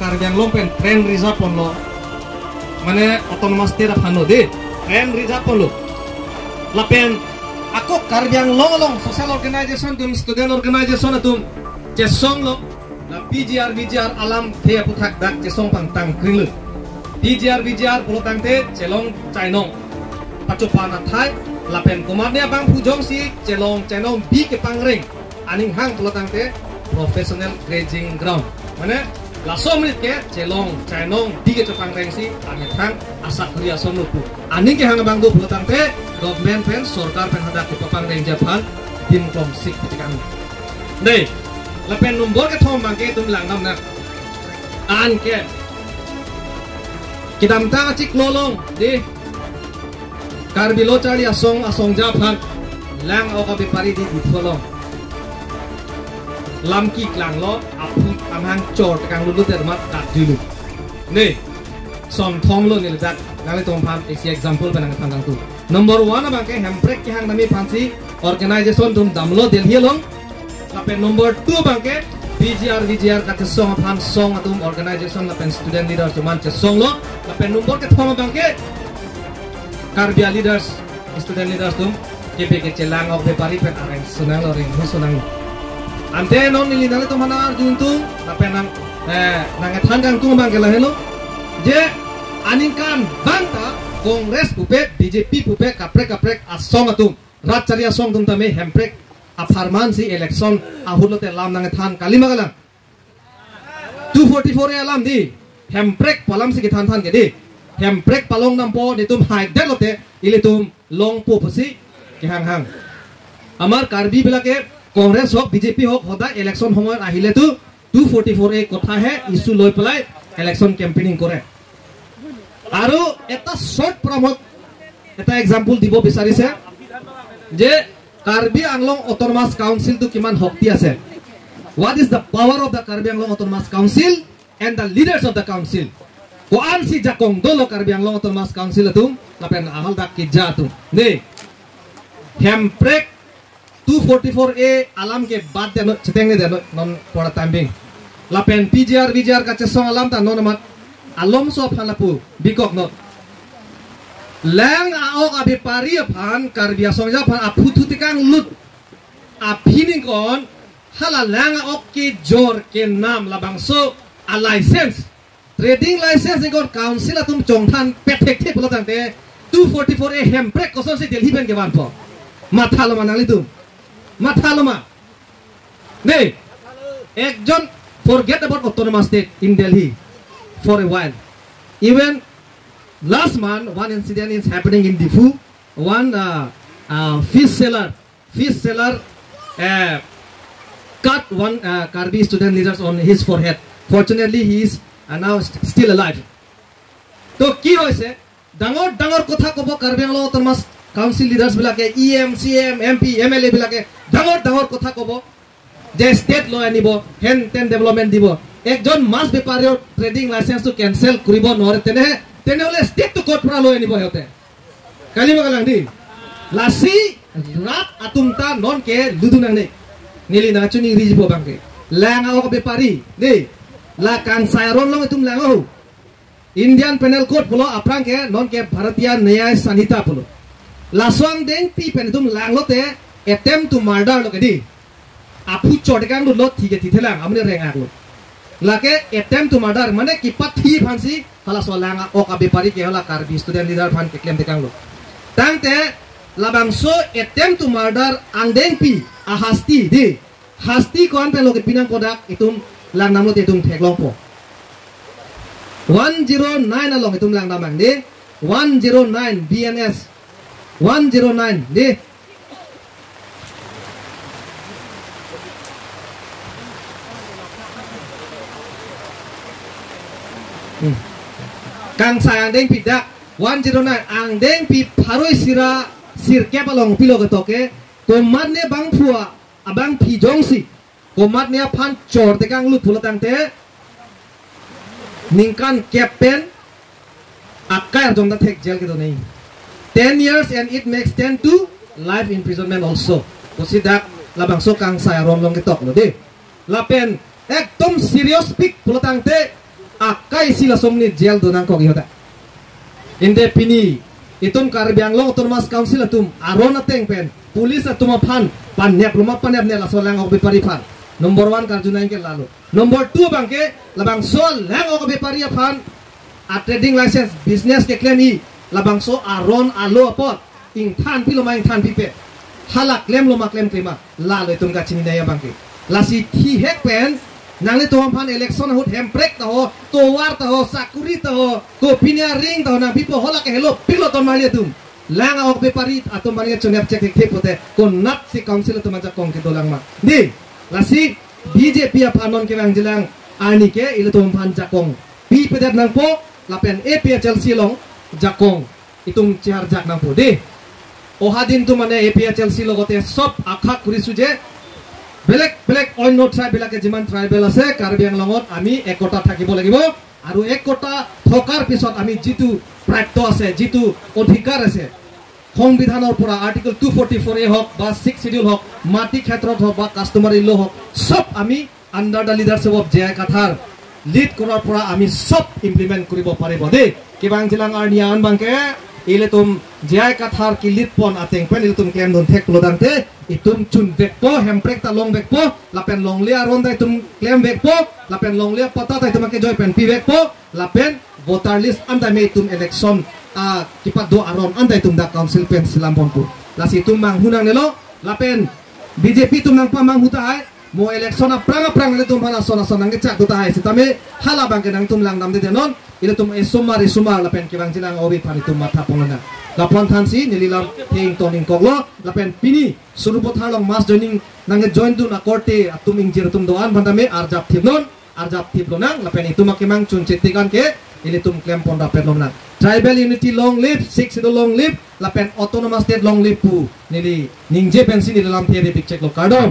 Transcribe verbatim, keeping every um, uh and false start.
Karbi Anglong pen trend reserve ponlo. Mane autonomous state aphan lo de. Trend reserve ponlo. Lapen ako Karbi Anglong along social organization atum, student organization atum chesonglo. La P G R, V G R alamthe aphuthak dak chesong pangtang kring lo. P G R, V G R pulo tangte chelong chainong pachopan athai, lapen komatne abangphu jongsi chelong chainong bi kepangreng aning hang pulo tangte professional grazing ground. Mane laso amonit ke chelong chainong bi kechopangreng si amethang asakri ason lo pu. Aning kehang abang do pulo tangte government pen, sorkar pen hadak kepapangrengji aphan dim klomsik pitik ang. Dei, lapen nombor kethom abangke itum langdam nang. Anke kedamtang achiklo along de Karbi Lo Charli Asong asong ja aphan lang a-ok abepari di Diphu along lam keklanglo, aphu amahang chor tekang lulu termat kat dulu. Ne, son thom lo neli dak nanglitum aphan isi example pen nangthan nangtu. Number one abangke hemprek kehang nami aphansi organization atum damlo Delhi along. Lapen number two abangke P G R, V G R kachesong aphan song atum organization lapen student leaders atum an chesonglo. Lapen number kethom abangke Karbi a-leaders, student leaders atum kebe kechelang a-ok bepari pen areng sonanglo, renghu sonanglo. Ante non neli nanglitum aphan arjuntung lapen nang, eh, nangthan kangtung abangke lahelo. Je aningkan abang ta Congress pupe, B J P pupe, kaprek kaprek asong atum, rat chari asong atum tame hemprek apharman si election ahut lote lam nangthan kalima kalang. Two forty-four A alam di, hemprek pu alam si kethan than ke di. Hemprek palong dampo, netum haidet lote ilitum longpo pusi kehang hang. Amar Karbi bilake Congress hok, B J P hok, hodai election homoy ahile tu two forty-four A kotha he issue loi pelai election campaigning kore. Aru eta short pramot eta example dibo bisarise je Karbi Anglong Autonomous Council tu kiman hokti ase. What is the power of the Karbi Anglong Autonomous Council and the leaders of the council? Ko-ansi jakong dolo Karbi Anglong Autonomous Council atum lapen ahal dak keja atum. Ne, hemprek two forty-four A alam ke bad deno, chetengne deno non pora tambing. Lapen P G R, V G R kachesong alam ta non amat alomso aphan lapu bikok non. Lang a-ok abepari aphan, Karbi asong ja aphan aphu thu tekang lut aphi ningkon hala lang a-ok kejor kenam labangso a-license, trading license ningkon council atum chongthan pethek thek pulo tangte two forty-four A hemprek kosonsi Delhi pen kevanpo. Mathalo ma nanglitum? Mathalo ma? Ne, ekjon, forget about autonomous state in Delhi for a while. Even last month, one incident is happening in Diphu. One, uh, uh, fish seller, fish seller, uh, cut one, uh, Karbi student leaders on his forehead. Fortunately, he is, uh, now st-, still alive. To ki hoise? Dangor dangor kotha kobo Karbi Anglong Autonomous Council leaders bilake, E M, C M, M P, M L A bilake dangor dangor kotha kobo. Je state loi anibo, hen ten development dibo. Ekjon mas bepari or trading license to cancel kuribo nore tene, tene ole state to court pura loi anibo hote. Kalima kalang di. Lasi rat atum ta non ke ludu nangne. Neli nangchuningrijipo abangke. Lang a-ok bepari di. La kangsai aron along itum lang o. Indian Penal Code pulo, aphrang ke non ke Bharatiya Nyaya Sanhita pulo. Laso angdengpi pen itum langlote attempt to murder lo ke di. Aphu chor tekang lutlo, thi ke thithelang, amonit reng-aklo. Lake attempt to murder, mane kipathi aphansi halaso lang a-ok abepari ke hala Karbi student leader aphan keklem tekanglo. Tangte labangso attempt to murder angdengpi ahasti di. Hasti ko-an pen lo kepi nangpo dak itum langdamlote itum theklongpo. One zero nine along itum langdam ang di. One zero nine B N S. One zero nine di. Hmm. Kangsai angdengpi dak one zero nine angdengpi pharo isi ra sirkep along pilo ketoke. Komatne bangphu abangpi jongsi komatne aphan chor tekang lut pulo tangte ningkan kep pen akai arjong ta thek jail kedo nai. Ten years and it may extend to life imprisonment also. Pusi dak labangso kangsai aron along ketoklo di. Lapen ekdom serious pik pulo tangte isi lason ni jail donangkok ihoda. Inde pini itum Karbi Anglong Autonomous Council atum aron ateng pen police atum aphan panep loma panep ne laso lang-ok bepari aphan. Number one karju nangke lalo. Number two abangke labangso lang-ok bepari aphan a trading license business keklem-i labangso aron alo apot ingthan pilo ma ingthan pipe, hala klem loma klem klema, lalo itum kachini nai abangke. Lasi thihek pen nanglitum aphan election ahut Hemprek ta ho, tovar ta ho, sakuri ta ho, kopine aring ta ho nangpipo, hala ke helo pilo ton mali atum. Lang-ok bepari atum mali chonep chek thek thek pote konatsi council atum ajakong kedolang ma. Dei, lasi B J P aphan non kevangjilang arni ke ilitum aphan jakong pipedet nangpo, lapen A P H L C along jakong itum chiharjak nangpo dei. অহা দিনটো মানে A P H L চি লগতে সব আশা কৰিছো যে বেলেগ বেলেগ অন্য ট্ৰাইব বিলাকে যিমান ট্ৰাইবেল আছে কাৰ্বি আংলঙত আমি একতা থাকিব লাগিব। আৰু একতা থকাৰ পিছত আমি যিটো প্ৰাপ্য আছে, যিটো অধিকাৰ আছে সংবিধানৰ পৰা আৰ্টিকল টু ফৰ্টি ফ'ৰ এ হওক বা ছিক্স শ্বিডিউল হওক, মাটি ক্ষেত্ৰত হওক বা কাষ্টমাৰী ল' হওক, সব আমি under the leadership of J I Kathar lead কৰাৰ পৰা আমি সব ইমপ্লিমেণ্ট কৰিব পাৰিব দেই। Kevangjilang arni an abangke ilitum J I Kathar ke lead pon ateng pen ilitum klemdun thek pulo tangte itum chunvekpo, Hemprek ta longvekpo, lapen longle aron ta itum klemvekpo, lapen longle apatta ta itum akejoi pen pivekpo, lapen voter list anta me itum election a kipado aron anta itum dak council pen selam ponpo. Lasi itum manghu nangnelo, lapen B J P atum nangpamanghu tahai, mo election aphrang aphrang ilitum aphan ason ason nangkechak do tahai, sitame hala abangke nangtum langdamde non, ilitum esomar esomar lapen kevangjilang ori aphan itum matha ponlonang. Lapu-an thansi neli lamthe ington ingkoklo, lapen pini Sarupathar along mass joining nangkejoin dun akorte atum ingjir atum do-an aphan tame arjap thip non, arjap thip lonang, lapen itum akemang chunche tik an ke ilitum klem pon rapet lonang. Tribal unity long live, Sixth Schedule long live, lapen autonomous state long live pu neli ningje pensi neli lamthe ri bikcheklo, kardom.